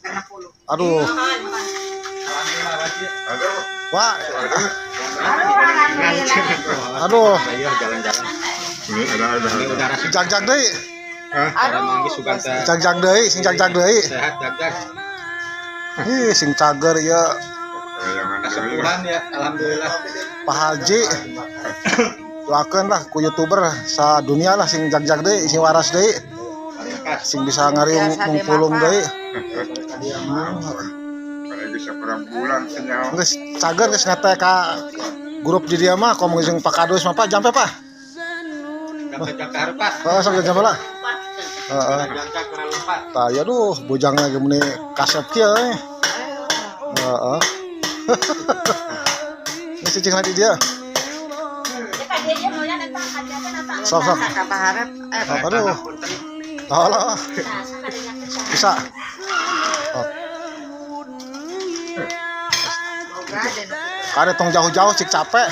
60. Aduh. Alhamdulillah wajib. Wah, Aduh, alhamdulillah. aduh. Ayo jalan-jalan. Ini udara segar. Jang-jang deui. Udara manggis suganta. Jang-jang deui, sing jang-jang deui. Sehat jagjag. Ih, sing cager ieu. Kesembuhan ya, alhamdulillah. Pak Haji. Doakeun lah ku YouTuber sa dunia lah sing jang-jang deui, sing waras deui, sing bisa ngariung mungpulung deui. Geus cager, geus nete ka grup di dia mah komo jeung Pak Kadus mah, Pak, jampe, Pak. Jampe-jampe harupat. Heeh, sok jampe lah. Heeh. Jagjag kurang lompat. Tah ya, duh, bujangna ge meuni kasep kieu euy. Heeh. Ini cicing di dia. Sok sok. Ka paharep. Eh, Aduh. Alah. Bisa. Oh, boga deh nu kitu. Kade tong jauh-jauh, cik capek.